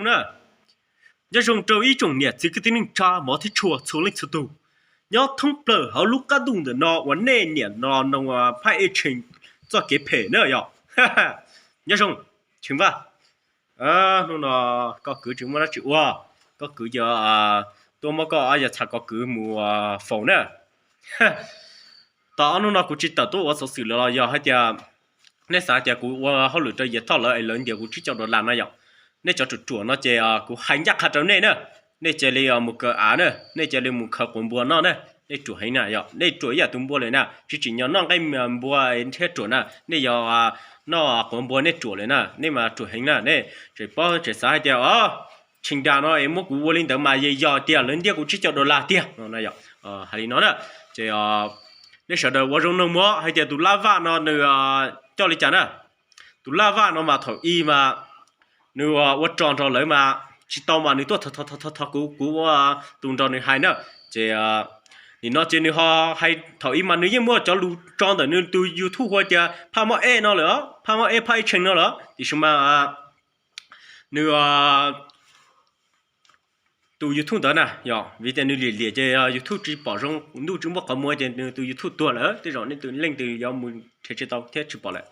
na. Nyob zoo rau ib tsoom niam txiv kwv tij neej tsa mov thiab tshua txhua leej txhua tus nyob thoob plaws hauv lub qab ntuj ntawm no uas nej niam no no Phaj Ej Tshee txoj kev phem na yom. Nyob zoo Tshee Vaj, hnub no koj kwv tsis muaj dab tsi ua, koj kwv yog tuaj muab koj yog txhais koj kwv mus faus na. Tau ob hnub no kuv tsis tawm tuaj ua xov xwm lawm los yog hais tias nej xav tias kuv ua hauj lwm rau Yias Thoj lawv es lawv ntiav kuv tsib caug dollar no yom. Nej cov ruam ruam no ces kuv hais ncaj qha rau nej na, nej cia li mus kaw av na, nej cia li mus khaws quav npua noj na, nej ruam heev na yom, nej ruam ib yam tus npua lawm na, tsis tsim nyog noj nqaij npua thiab ruam na, nej yog noj quav npua nej ruam lawm na, nej mas ruam heev na, nej tseem paub tseem xav hais tias o Tshee Vaj no es muab kuv ua li ntawd mas yog tias lawv ntiav kuv tsib caug dollar tiag no. Hais li no na, ces nej sawv daws ua zoo noog mus hais tias tus Laj Vaj no nws coj li cas na. Tus Laj Vaj no mas thaum ub mas nws ua rog nrog lawv mas tsis tau mas nws tuaj thov thov kuv, kuv ua tus nrog nws hais na. Ces nim no ces nws ho hais, thaum ub mas nws yeej muaj cov lus tso ntawm nws tus YouTube hu tias Phaj Moj Ej no lawm, Phaj Moj Ej, Phaj Ej Tshee no lawm, tiam sis mas nws tus YouTube ntawd na yog vim tias nws liam liam ces YouTube tsis pom zoo, ntuj tsis muaj qhov muag ces nws tus YouTube tuag lawm, tej zaum nej tus leej twg yuav mus nrhiav tsis tau thiab tsis pom lawm.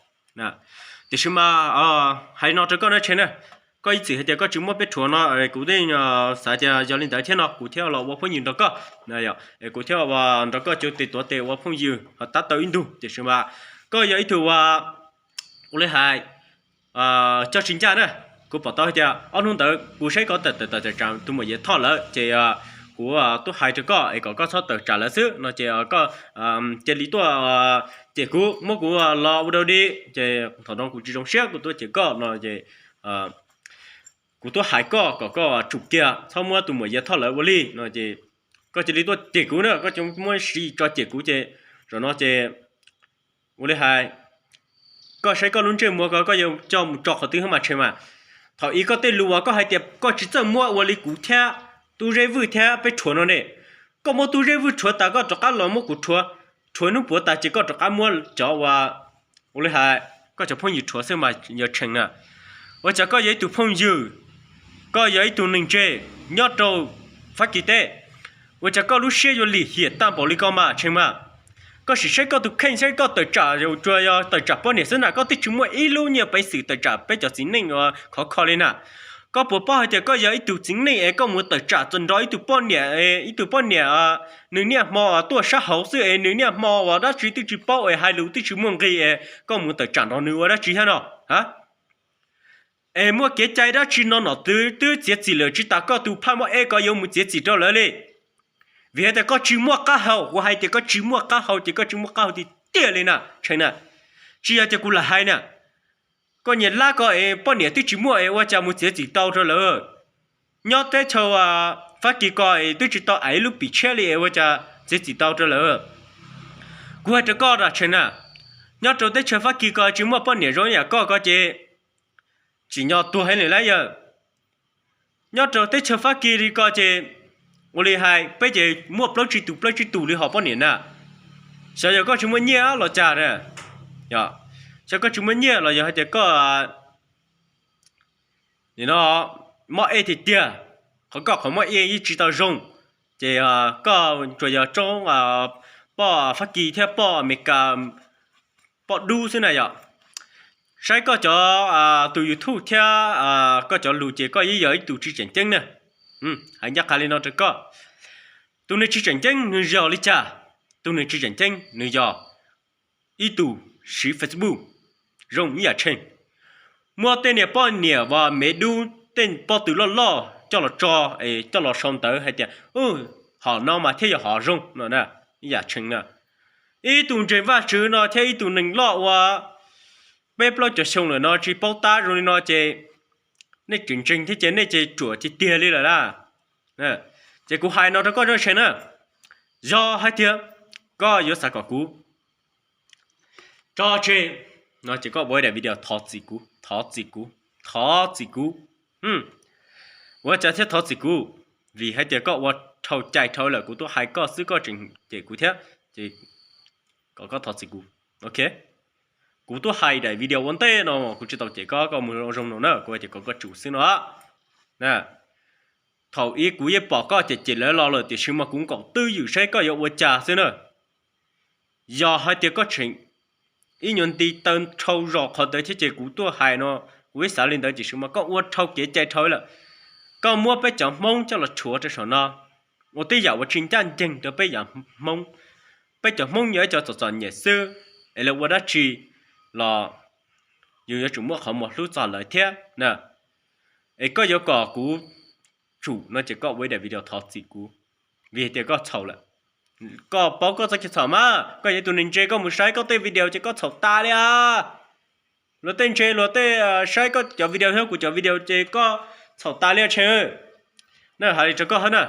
Tiam sis mas hais no rau koj na Tshee na, koj ib txwm hais tias koj tsis muaj peb rhuav no, kuv tej xav tias yog li ntawd thiab no kuv thiaj los ua phooj ywg nrog koj, kuv thiaj nrog koj cuav tes tuav tes ua phooj ywg ho tab tau ib ntus, tiam sis mas koj yog ib tug ua li hais coj tsis ncaj na. Kuv pom tau hais tias ob hnub ntawd kuv saib koj tawm tawm tawm tsam tus muam Yias Thoj lawm ces kuv tuaj hais rau koj es kom koj txhob tawm tsam lawv xwb no ces koj cia li tuaj cem kuv, muab kuv los ua dau di. Ces thaum no kuv tsis zoo siab kuv tuaj cem koj no ces kuv tuaj hais koj kom koj tsum kiag txhob muab tus muam Yias Thoj lawv ua li no ces koj cia li tuaj cem kuv na, koj cia muab siv tso cem kuv ces zaum no ces ua li hais koj saib koj lub ntsej muag ko koj yuav coj mus tso qhov twg mas Tshee mas. Thaum ub koj tej lus uas koj hais tias koj tsis txawj muab ua li kuv thiab Tub Zeb Vwj thiab peb rhuav no ne, koj muab Tub Zeb Vwj rhuav tas koj rov qab los muab kuv rhuav, rhuav hnub puav tas ces koj rov qab muab cov uas ua li hais koj cov phooj ywg rhuav xwb mas yog Tshee na. Ua cas koj yog ib tug phooj ywg, koj yog ib tug neeg ntse nyob rau Fab Kis teb, ua cas koj lub siab yuav lim hiam tag npaum li ko mas Tshee mas. Koj sim saib koj tus kheej saib koj tawm tsam, tsuas yog tawm tsam poj niam xwb na, koj twb tsis muaj ib lub nyiaj peev xwm tawm tsam peb cov txiv neej uas khov kho li na. Koj puas paub hais tias koj yog ib tug txiv neej es koj mus tawm tsam nrog ib tug poj niam, ib tug poj niam nws niaj hmo tuaj sab hauv xwb es nws niaj hmo uas dab tsi twb tsis paub es hais lus twb tsis muaj nqis es koj mus tawm tsam nrog nws ua dab tsi thiab no? Es muaj kev cai dab tsi no nom twb twb txiav txim lawm tsis tas koj tus Phaj Moj Ej ko yuav mus txiav txim rau lawv li? Vim hais tias koj tsis muaj qab hau, kuv hais tias koj tsis muaj qab hau ces koj tsis muaj qab hau tiag tiag li na Tshee na. Tsis yog tias kuv lam hais na, koj nyiam lab ko es poj niam twb tsis muaj es ua cas mus txiav txim tau rau lawv? Nyob teb chaws Fab Kis ko es twb tsis tau ais ib lub pim tshiab li es ua cas txiav txim tau rau lawv? Kuv hais rau koj na Tshee na, nyob rau teb chaws Fab Kis ko tsis muaj poj niam zoo yam koj ko ces tsim nyog tuag heev lawm lauj yawg. Nyob rau teb chaws Fab Kis li ko ces ua li hais peb ces muaj plaub tsib tus plaub tsib tus li hom poj niam na. Xyov yog koj tsis muaj nyiaj los cas na, xyov koj tsis muaj nyiaj los yog hais tias koj mob ej tiag tiag, qhov koj qhov mob ej yeej tsis tau zoo, ces koj tsuas yog tsoob poj Fab Kis thiab poj Amelikas poj dub xwb na yom. Saib koj cov tus YouTube thiab koj cov lus ces koj yeej yog ib tug tsis tseem ceeb na. Hais ncaj qha li no rau koj, tus neeg tsis tseem ceeb nws yog li cas? Tus neeg tsis tseem ceeb nws yog ib tug siv Facebook zoo ib yam Tshee, muab tej niag poj niam uas me dub tej pob tw loj loj coj los tso, coj los sau ntawv hais tias hom no mas thiaj yog hom zoo no na, ib yam Tshee na. Ib tug ntseeg Vajtswv no thiab ib tug neeg loj ua peb plaub caug xyoo lawm no tsis paub tab zoo li no ces nej tseem ntseeg thiab ces nej ces ruam tiag tiag li lawm na. Ces kuv hais no rau koj Tshee na, yog hais tias koj yuav xav kom kuv tso tseg no ces koj ua ib daim video thov txim kuv, thov txim kuv, thov txim kuv. Ua cas thiaj thov txim kuv? Vim hais tias koj ua dhau cai dhau lawm, kuv tuaj hais koj xwb koj tseem cem kuv thiab, ces kom koj thov txim kuv. Ok, kuv tuaj hais daim video ua ntej no kuv tsis tau cem koj, koj mus zoo no na, kuv hais tias kom koj tsum xwb no. Thaum ub kuv yeej pom koj cem cem lawv los lawm tiam sis mas kuv nkaum twj ywm saib koj yuav ua cas xwb na. Yog hais tias koj tseem ib nyuag nti taw dhau zog qhov ntawd thiab ces kuv tuaj hais no, kuv ib xav li ntawd tiam sis mas koj ua dhau kev cai dhau lawm. Koj muab peb cov Hmoob coj los rhuav rau saum no, ua tej yam uas tsis ncaj ncees rau peb yam Hmoob. Peb cov Hmoob yog ib cov txom txom nyem xwb, es lawv ua dab tsi los yus yuav tsum muab qhov muag hlub txog lawv thiab na. Es koj yuav kom kuv tsum no ces koj ua ib daim video thov txim kuv, vim hais tias koj txhaum lawm. Koj paub koj txoj kev txhaum mas, koj yog ib tug neeg ntse, koj mus saib koj tej video ces koj txhaum tas li as. Luag tej ntse luag tej saib koj cov video thiab kuv cov video ces koj txhaum tas li tshee. Na, hais li rau koj hab na,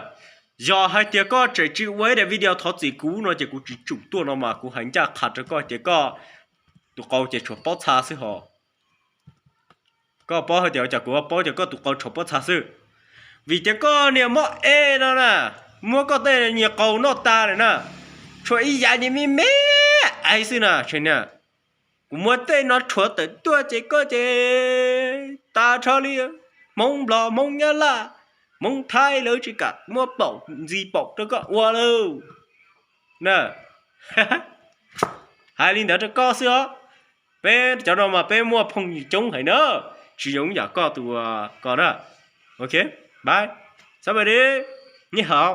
yog hais tias koj tseem tsis ua ib daim video thov txim kuv no ces kuv tsis tsum tuaj no mas kuv hais ncaj qha rau koj tias koj tus qau ces tshuav pob txha xwb hos. Koj paub hais tias cas kuv paub tias koj tus qau tshuav pob txha xwb, vim tias koj niag mob e no na, muab koj tej niag qau noj tas lawm na, tshuav ib yav niag me me aiv xwb na. Tshee na, kuv muab tej no rhuav tawm tuaj ces koj ces tas rho li. Hmoob Nplog, Hmoob Nyab Laj, Hmoob Thaib lawv tsis kam muab paum ntxiv paum rau koj ua lawm na. Hais li ntawd rau koj xwb os. Peb cov no mas peb muaj phooj ywg coob heev na, tsis zoo yam koj tus ko na. Ok, bye, xab pais di, nij hauv.